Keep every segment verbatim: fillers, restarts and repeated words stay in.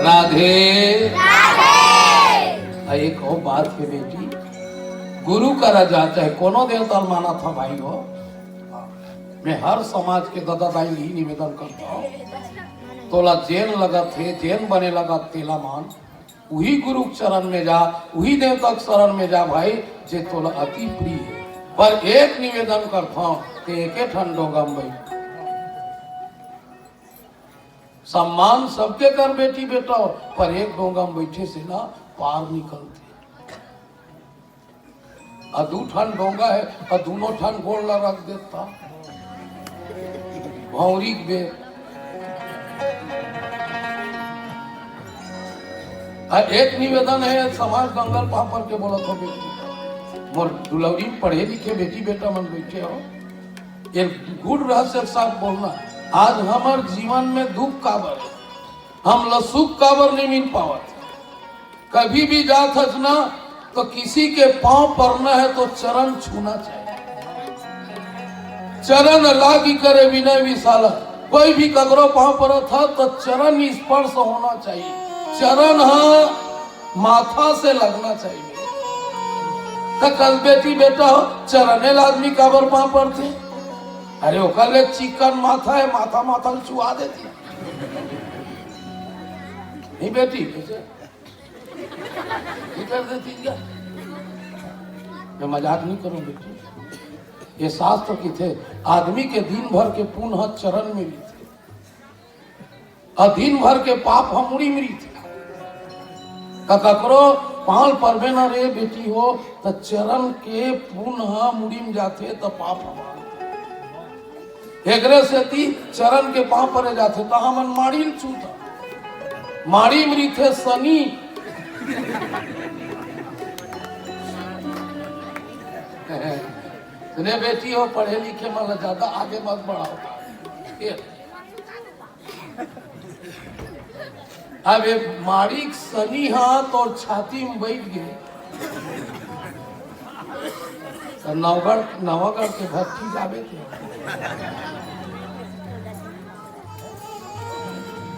राधे। आ, एक अउ बात हे बेटी, गुरु करा जा, चाहे कोनो देवता ल मानत हव भाई हो, मैं हर समाज के ददा दाई ल इही निवेदन करथंव, तोला जेन लगत हे, जेन बने लगत तेला मान, उही गुरु के चरण में जा, उही देवता के शरण में जा भाई, जे तोला अति प्रिय हे। पर एक निवेदन करथंव, ते एके ठन डोंगा में बइठ। सम्मान सबके कर बेटी बेटा हो, पर एक डोंगा में बइठे से ना पार निकलथे। अउ दू ठन डोंगा हे, अउ दूनों ठन गोड़ ला रख देता। भौंरी के बेर। अउ एक निवेदन हे, समाज दंगल पापड़ के बोलत हंव बेटी। मोर दुलौरी पढ़े लिखे बेटी बेटा मन बइठे हो। एक गूढ़ रहस्य के साथ बोलना। आज हमर जीवन में दुख काबर हे? हमला सुख काबर नहीं मिल पावत? कभी भी जात हस ना, तो किसी के पांव परना हे तो चरण छूना चाहिए। चरण लागी करे विनय विशाला। कोई भी ककरो पांव परत ह तो चरण स्पर्श होना चाहिए। चरण ह माथा से लगना चाहिए। त कल बेटी बेटा हो, चरने ल आदमी काबर पांव परथे? अरे ओकर ले चिक्कन माथा हे, माथा माथा ल चुआ देथे। नहीं बेटी, कैसे? ये कर देती क्या? मैं मजाक नहीं करूं बेटी। ये शास्त्र कथे, आदमी के दिन भर के पुण्य ह चरण में रहिथे, अउ दिन भर के पाप ह मुड़ी में रहिथे। त ककरो पांव परबे ना रे बेटी हो, त चरण के पुण्य ह मुड़ी में जाथे, त पाप ह। एकरे सेती चरण के पांव परे जाथे, त हमन माड़ी ल छूथन। माड़ी में रहिथे शनि। सुने बेटी हो, पढ़े लिखे मन ला ज्यादा आगे मत बढ़ाओ। ये अब ये माड़ी के शनि ह तोर छाती में बइठ गे, त नवगढ़, नवागढ़ के भट्ठी जाबे ते।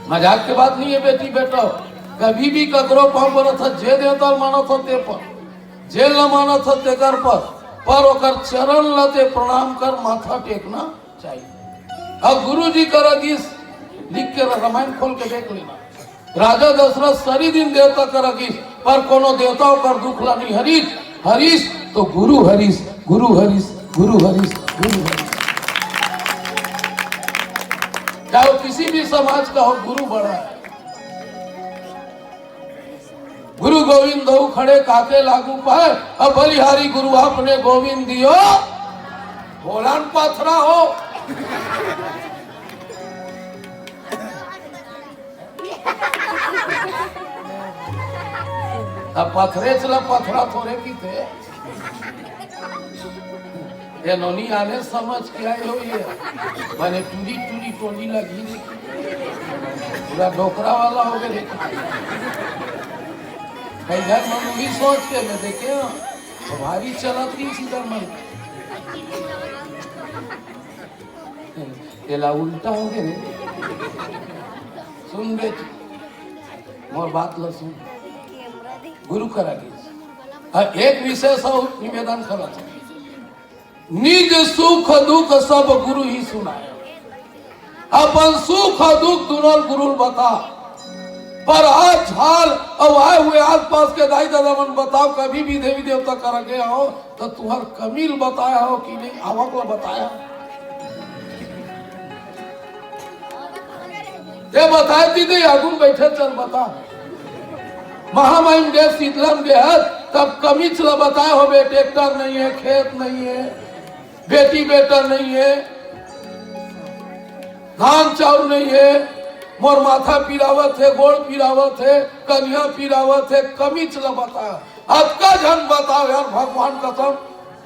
मजाक के बात नहीं हे बेटी बेटा, कभी भी ककरो पांव परत ह, जे देवता ल मानत हो ते पर, जे ल मानत हो तेकर पर, पर ओकर चरण ल ते प्रणाम कर, माथा टेकना चाहिए। अब गुरु जी करा गिस, लिख के रामायण खोल के देख लेना। राजा दशरथ सरी दिन देवता करा गिस, पर कोनो देवता ओकर दुख ला नहीं हरिस, हरिस तो गुरु हरिस, गुरु हरिस, गुरु हरिस, गुरु हरिस। चाहे वो किसी भी समाज का हो, गुरु बड़ा है। गुरु गोविंद दो खड़े काके लागू पाए, अब बलिहारी गुरु आपने गोविंद दियो, भोलान पाथरा हो। अब पथरे चला पथरा थोड़े की थे। ये नोनी आने समझ के आई हो ये। माने टूरी टूरी टोली लगी रे। पूरा डोकरा वाला हो गए रे। कई घर में वही सोच के मैं देखे हूँ, तो भारी चलत नहीं सीधा मन। तेला उल्टा हो गए रे। सुन बेटी, मोर बात ला सुन। गुरु करा गिस। हाँ, एक विशेष अउ निवेदन करत हंव। निज सुख दुख सब गुरु ही सुनाए। अपन सुख अउ दुख दुनों गुरु ल बता। पर आज हाल अउ आए हुए आसपास के दाई ददा मन बताओ, कभी भी देवी देवता करा गे हो, त तुंहर कमी ल बताए हो कि नहीं, आवक ल बताए हो? ते बताए दीदी, आगू म बइठे चल बता। महामहिम गे, शीतलम गे हस, तब कमीच ल बताए होबे, ट्रैक्टर नहीं हे, खेत नहीं हे, बेटी बेटा नहीं हे, धान चाउर नहीं हे, मोर माथा पिरावत हे, गोड़ पिरावत हे, कनिहा पिरावत हे, कमीच ल बताए। अतका झन बताओ यार, भगवान कसम,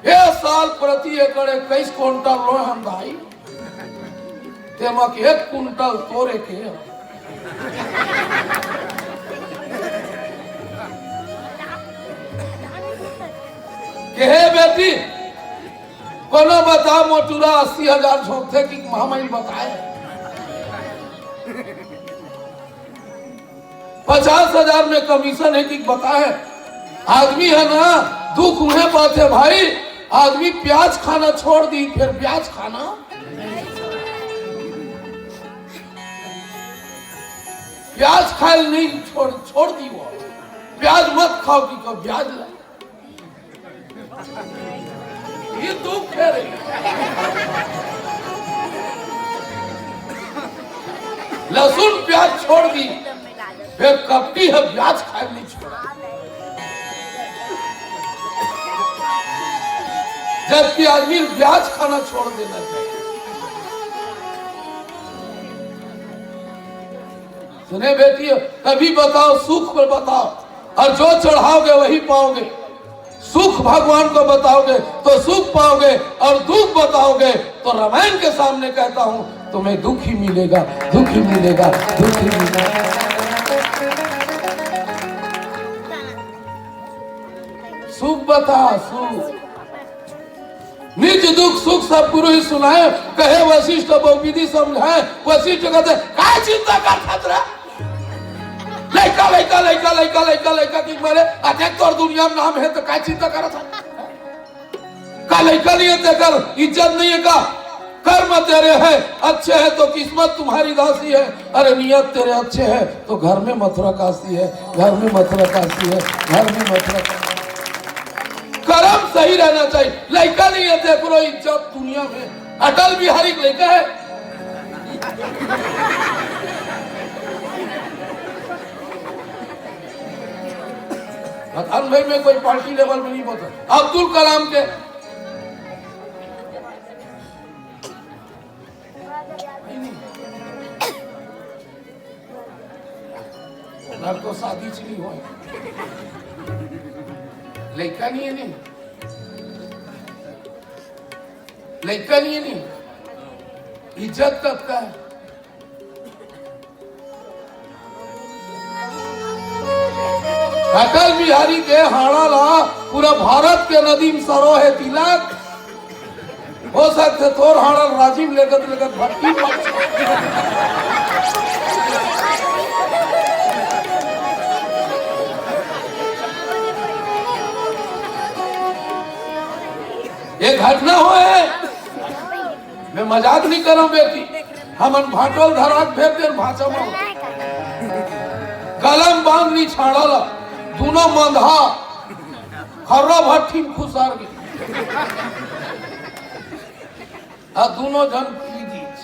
ए साल प्रति एकड़ इक्कीस कुंटल लोय हन दाई, तेमा के एक कुंटल तोरे के। के हे बेटी, कोनो बता मोटुरा अस्सी हजार झोंकथे कि महामहिम बताए। पचास हजार में कमीशन हे कि बताए। आदमी हे ना, दुख उहें पाथे भाई। आदमी प्याज खाना छोड़ दी, फिर ब्याज खाना, प्याज खाए नहीं छोड़, छोड़ दी वो। प्याज मत खाओ कि कब ब्याज लाए। ये दुख हे रे। लहसुन प्याज छोड़ दी, फिर कपटी हे, ब्याज खाए नहीं छोड़ा। जबकि आदमी ब्याज खाना छोड़ देना चाहिए। सुने बेटी, तभी बताओ, सुख पर बताओ, और जो चढ़ाओगे वही पाओगे। सुख भगवान को बताओगे तो सुख पाओगे, और दुख बताओगे तो रामायण के सामने कहता हूं, तुम्हें दुख ही मिलेगा, दुख ही मिलेगा, दुख ही मिलेगा। सुख बता, सुख। निज दुख सुख सब गुरु ही सुनाए, कहे वशिष्ठ बहुविधि समझाए। वशिष्ठ कहते, "काय चिंता करत हस रे? लइका, लइका, लइका, लइका, लइका, लइका के मारे अतेक तोर दुनिया में नाम हे, त काय चिंता करत हस? का लइका नहीं हे तेकर, इज्जत नहीं हे का? कर्म तेरे हैं अच्छे हैं तो किस्मत तुम्हारी दासी है, अरे नियत तेरे अच्छे हैं तो घर में मथुरा काशी है, घर में मथुरा काशी है, घर में मथुरा काशी।" करम सही रहना चाहिए। लइका नहीं हे तेकरो इज्जत दुनिया में। अटल बिहारी के लइका हे। अतन भाई, मैं कोई पार्टी लेवल में नहीं बोलता। अब्दुल कलाम के ओकर तो शादी च नहीं होय। लइका नहीं हे नहीं, लइका नहीं हे नहीं, इज्जत कतका हे। अटल बिहारी के हाड़ा ला पूरा भारत के नदी में सरो हे तिलक। हो सकथे तोर हाड़ा ल राजिम लेगत लेगत भट्टी पड़। ये घटना होय हे। मैं मजाक नहीं करंव बेटी, हमन भांटो ल धरा के भेज देन भांचा म। कलम बांध नी छाड़ा ला, दूनों मंधा खर्रा भट्ठी में खुसर गे। आ दूनों झन पी दीस।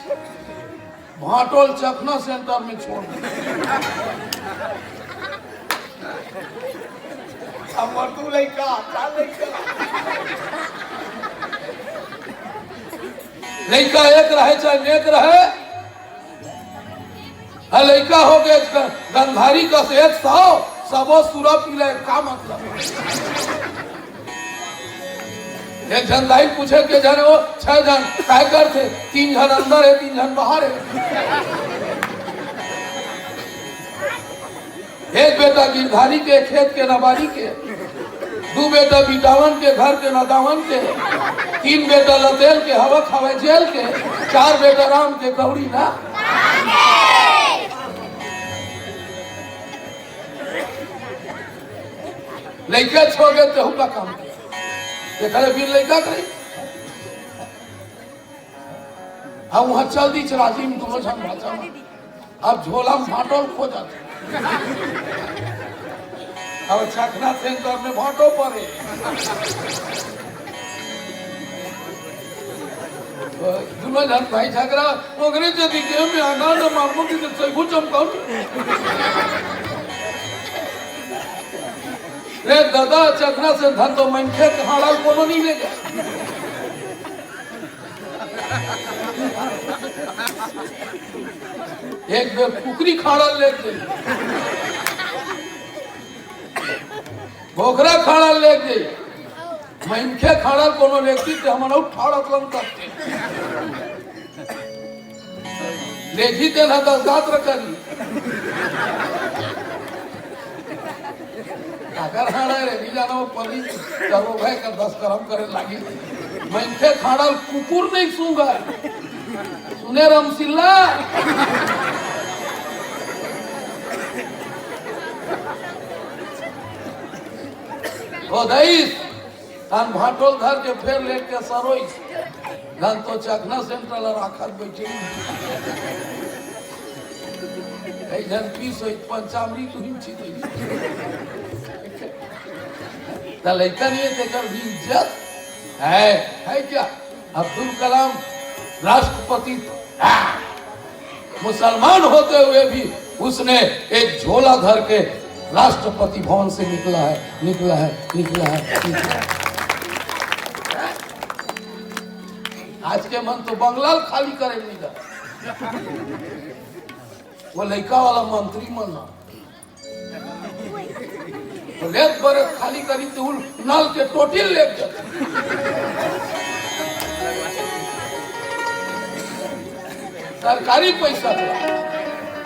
भांटो ल चखना सेंटर में छोड़ दे। अब मरतू लइका, का लइका? लइका एक रहे चाहे नेक रहे, आ लइका हो गे ग-, गंधारी कस एक सौ, सबो सुरा पी ले, का मतलब? एक झन दाई पूछे के झन वो छह झन काय करथे, तीन झन अंदर हे, तीन झन बाहर हे। एक बेटा गिरधारी के, खेत के न बारी के, दू बेटा बिटावन के, घर के न दावन के, तीन बेटा लतेल के, हवा खावे जेल के, चार बेटा राम के कौड़ी ना। लइका छोड़ गे तेहू का काम। एकरे बिन लइका करी। अब वहां चल दीस राजिम दूनों झन भांचा म। अब झोला में भांटो ल खोजत। अब चखना सेंटर में भांटो परे। दूनों झन भाई झगरा, ओकरे जदी गेम में आना न मामू की तो सही चमकाऊ। रे दादा, चखना सेंटर तो मनखे के हाड़ा ल कोनो नहीं लेगे। एक बेर कुकरी खाड़ा लेके जाई, बोकरा खाड़ा लेके जाई, मनखे खाड़ा कोनो लेती ते हमन अउ ठाड़त लन करते। लेगी तेन ह दस दांत रखही। अगर हाड़ा रे, नहीं जाना वो परी, चलो भाई का दस करम करे लागी। मनखे खाड़ा ल कुकुर नहीं सूंघय। सुने रमसिल्ला, तो दईस, तान भांटोल धर के फेर लेट के सरोइस। धन तो चखना सेंटर ला राखत बैठे। कई झन पीस होई, पंचामृत हुई छी दईस। त लइका नहीं है, तेकर भी इज्जत है, है क्या? अब्दुल कलाम राष्ट्रपति था। मुसलमान होते हुए भी उसने एक झोला धर के राष्ट्रपति भवन से निकला है, निकला है, निकला है, निकला है। आज के मन तो बंगला खाली करे नहीं जा। वो लइका वाला मंत्री मन ना। तो लेत बरे खाली करी तो उल नल के टोटिल लेत जाते। सरकारी पैसा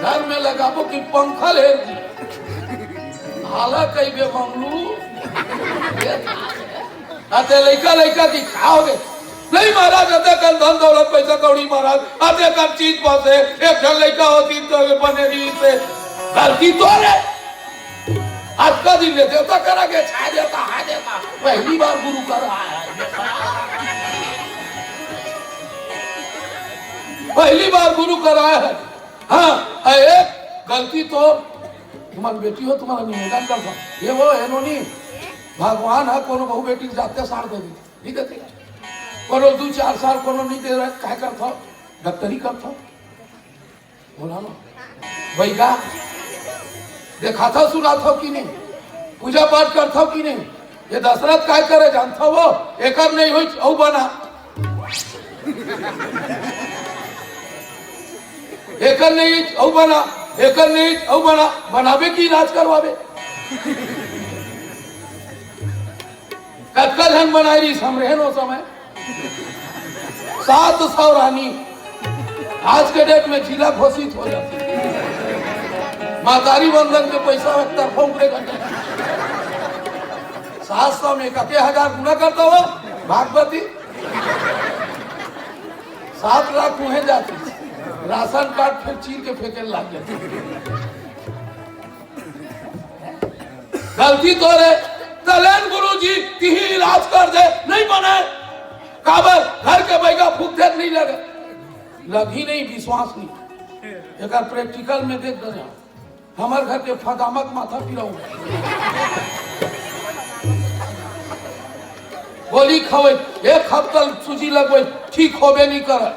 घर में लगाबो कि पंखा ले जी। हाला कई बे मंगलू। अते लइका लइका की खाओगे? नहीं महाराज, अते कन धन दौलत पैसा कौड़ी महाराज, अते कन चीज पासे, एक झन लइका होती तो ये बने रही से। गलती तो रे। आज का दिन ले देवता करा के छा देता, हा देता। पहली बार गुरु कर रहा है। पहली बार गुरु कर रहा है। हाँ, एक गलती तो तुम्हारी बेटी हो, तुम्हारा निवेदन करता। ये वो है नोनी, भगवान है, कोनो बहू बेटी के जाते सार दे दी। नहीं देते। कोनो दू चार साल कोनो नहीं दे रहे, काय करत हो? डॉक्टरी करत हो? बोला ना। वही का? देखात हो, सुनात हो कि नहीं? पूजा पाठ करत हो कि नहीं? ये दशरथ काय करे जानत हो वो? एकर नहीं होई, औ बना। एकर नहीं, औ बना। एकर नहीं, औ बना। बनाबे कि इलाज करवाबे? कतका झन बनाए रहिस हमरे हेन ओ समय? सात सौ रानी आज के डेट में जिला घोषित हो जाती। मातारी वंदन के पैसा एक तरफा उठे करते। सात सौ में एक हजार गुना करता हो भागवती। सात लाख मुहे जाती। राशन कार्ड फिर चीर के फेंके लाग जाती। गलती तोरे, तलेन गुरुजी, तिही इलाज कर दे, नहीं बने। काबर घर के बैगा फूकते नहीं लगे। लगी नहीं, विश्वास नहीं। एक प्रैक्टिकल में देख दे। हमार घर के फदामक माथा पिराऊ। गोली खवे, एक हफ्ता सूजी लगवे, ठीक होबे नहीं करे।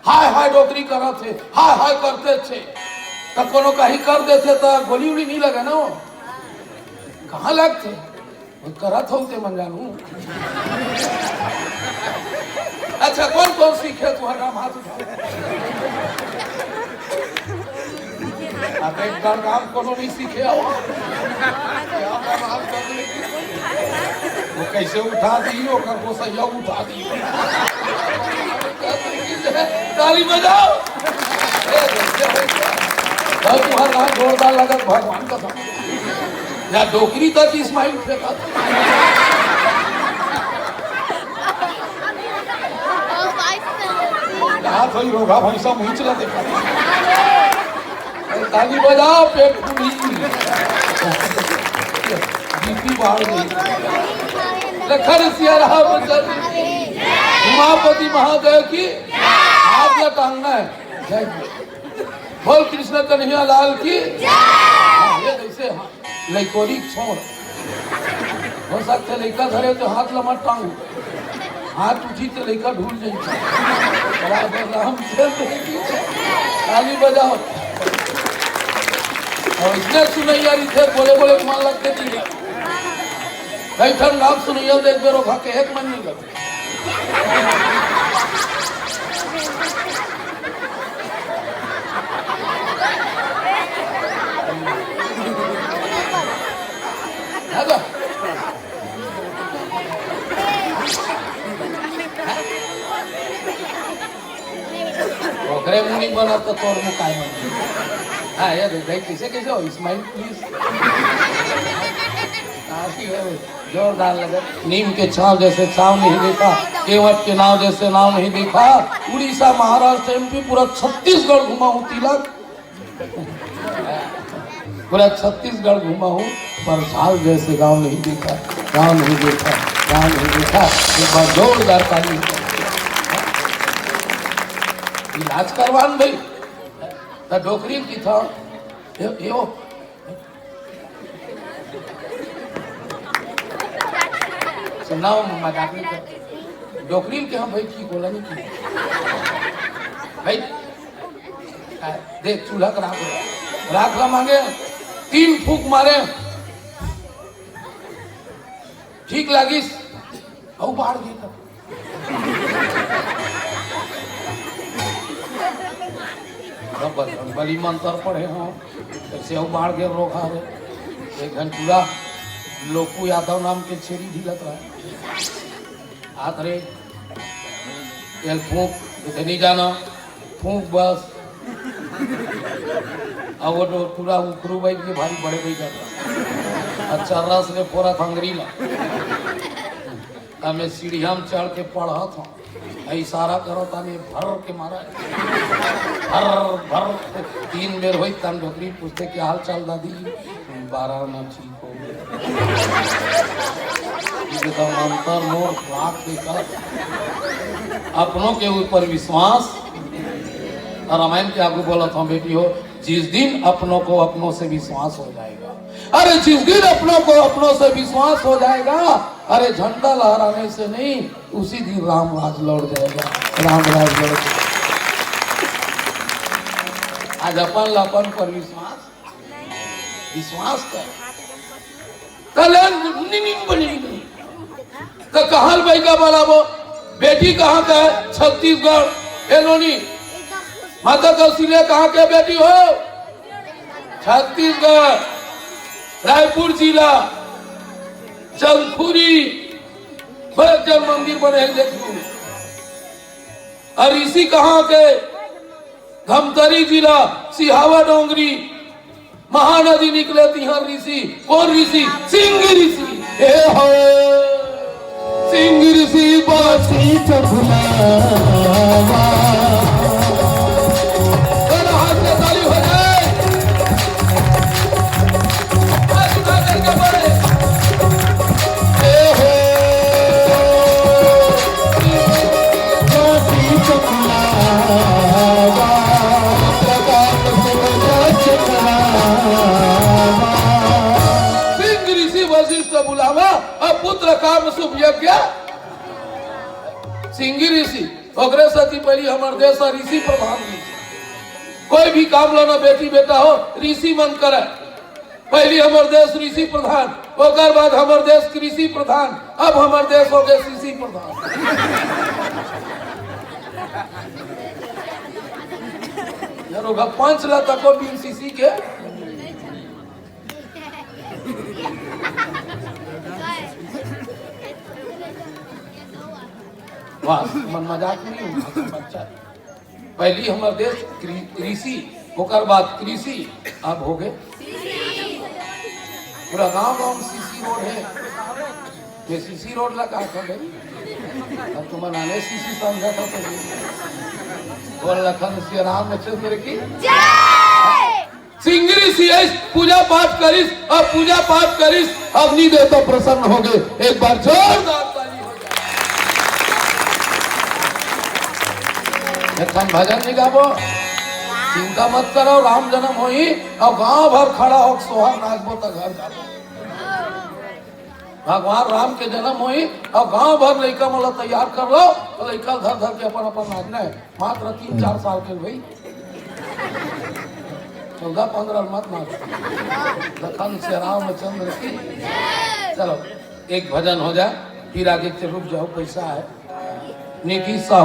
हाय हाय डोकरी करत हे, हाय हाय करते छे। त कोनो कहीं कर देथे त गोली उली नहीं लगे ना वो। कहाँ लगथे? वो करत हो ते मन जानू। अच्छा, कौन कौन सीखे तुहर नाम हाथ उठा। अब एक बार नाम कोनो नहीं सीखे हो। क्या बात कर ली? वो कैसे उठा दी, ओकर गोसैया उठा दी। ताली बजाओ। बहुत तुम्हारा नाम जोरदार लगा, भगवान का। या डोकरी तक इस्माइल फेंका। कहा थोड़ी रोगा भैंसा मुँह चला देखा। ताली बजाओ, पेट पूरी। बीपी बाढ़ गई। लखन सिया रामचंद्र की। उमापति महादेव की। हाथ या टांगना है। जय बोल कृष्ण कन्हैया लाल की। हाँ, ये कैसे? हाँ। लइकोरी छोड़। हो सकथे लइका धरे तो हाथ ला मत टांग। हाथ उठी तो लइका ढूल जाई। राम राम से ताली बजाओ। और इसने सुनैया रिथे बोले बोले मान लगते जी। कई ठन नाम सुनैया देख बेरो खा के एक मन नहीं लगते। ओकरे मुंह नहीं बना तो तोर मुंह काय बना? हाँ, ये देख, कैसे, कैसे हो? Smile, please। काफी है, जोरदार लगे। नीम के छांव जैसे छांव नहीं देखा, केवट के नाव जैसे नाव नहीं देखा। उड़ीसा, महाराष्ट्र, एमपी, पूरा छत्तीसगढ़ घुमा हूँ तिलक। पूरा छत्तीसगढ़ घूमा हूँ, पर झाल जैसे गांव नहीं देखा, गांव नहीं देखा, गांव नहीं देखा। एक बार जोरदार ताली। इलाज करवान भाई, त डोकरी की था, ये, ये वो। सुनाओ, मजाक नहीं कर। डोकरी के हम भाई ठीक होला नहीं ठीक। भाई, आ, देख चूल्हा के राख, राख ला मांगे, तीन फूंक मारे, ठीक लागिस, अउ बाढ़ गे त। बस, बस, बली मंत्र पढ़े हंव, तइसे अउ बाढ़ गे रोग हरे। एक घन टूरा लोकू यादव नाम के छेरी ढीलत रहे। आत रे, एल फूंक, तुते नहीं जाना, फूंक बस। अब वो तो पूरा उखरू बैठ के भारी बड़े बैठ जाता। अच्छा रस ले फोरा खंगरी ला। अब मैं सीढ़िया में चढ़ के पढ़त हूँ, इशारा करो तानी भर के मारा, भर भर। तीन बेर होई तन डोकरी पूछते, "क्या हाल चाल दादी?" "बारह ना ठीक हो गया।" ये तो अंतर मोर लाख के कर। अपनों के ऊपर विश्वास। और रामायण के आगू बोलत हूँ, बेटी हो, जिस दिन अपनों को अपनों से विश्वास हो जाएगा, अरे जिस दिन अपनों को अपनों से विश्वास हो जाएगा, अरे झंडा लहराने से नहीं, उसी दिन राम राज लौट जाएगा, राम राज लौट जाएगा। आज अपन ला अपन पर विश्वास, विश्वास कर। कल्याण नी, नी, नी, नी। तो कहाँ लइका बलाबो? बेटी कहाँ का है? छत्तीसगढ़। ए नोनी, माता कौशल्या कहाँ के बेटी हो? छत्तीसगढ़, रायपुर जिला, चंदखुरी, बड़े जन मंदिर बने हैं, देख लू। और ऋषि कहाँ के? धमतरी जिला, सिहावा डोंगरी, महानदी निकले तिहां ऋषि। कौन ऋषि? सिंह ऋषि। ए हो, सिंह ऋषि बासी चबुलावा। दोनों हाथ से ताली हो जाए। हाथ उठा करके बोले। ए हो, बासी चबुलावा, प्रताप सिंह जस चबुलावा। सिंह ऋषि वशिष्ठ बुलावा, अब पुत्र काम शुभ यज्ञ। सिंह ऋषि, ओकरे सेती पहिली हमर देश ह ऋषि प्रधान देश। कोई भी काम ला ना बेटी बेटा हो, ऋषि मन करे। पहिली हमर देश ऋषि प्रधान, ओकर बाद हमर देश कृषि प्रधान, अब हमर देश हो गए शिशि प्रधान। यार, ओकर पंच ला तको बिन शिशि के। वाह, मन मजाक नहीं हुआ, बच्चा। पहिली हमर देश कृ-, कृषि, ओकर बाद कृषि, अब हो गए पूरा गांव गांव में सीसी रोड है। ये सीसी रोड लगा था भाई, अब तुम आने सीसी समझा था तो। बोल लखन श्री रामचंद्र की। सिंह ऋषि आइस, पूजा पाठ करिस, अउ पूजा पाठ करिस, अग्नि देवता प्रसन्न हो गए। एक बार जोरदार ताली हो जाए। एक ठन भजन नहीं गाबो, चिंता मत करो, राम जन्म होही, अउ गांव भर खड़ा हो सोहर नाचबो त घर जाबो। भगवान राम के जन्म होही, अउ गांव भर लइका मन ला तैयार कर लो, तो लइका धर धर के अपन अपन नाचना है। मात्र तीन चार साल के भाई, चौदह पन्द्रह मत मार। लखन से रामचंद्र की। चलो, एक भजन हो जाए, फिर आगे चल, रुक जाओ, पैसा है। नीतीश साहू।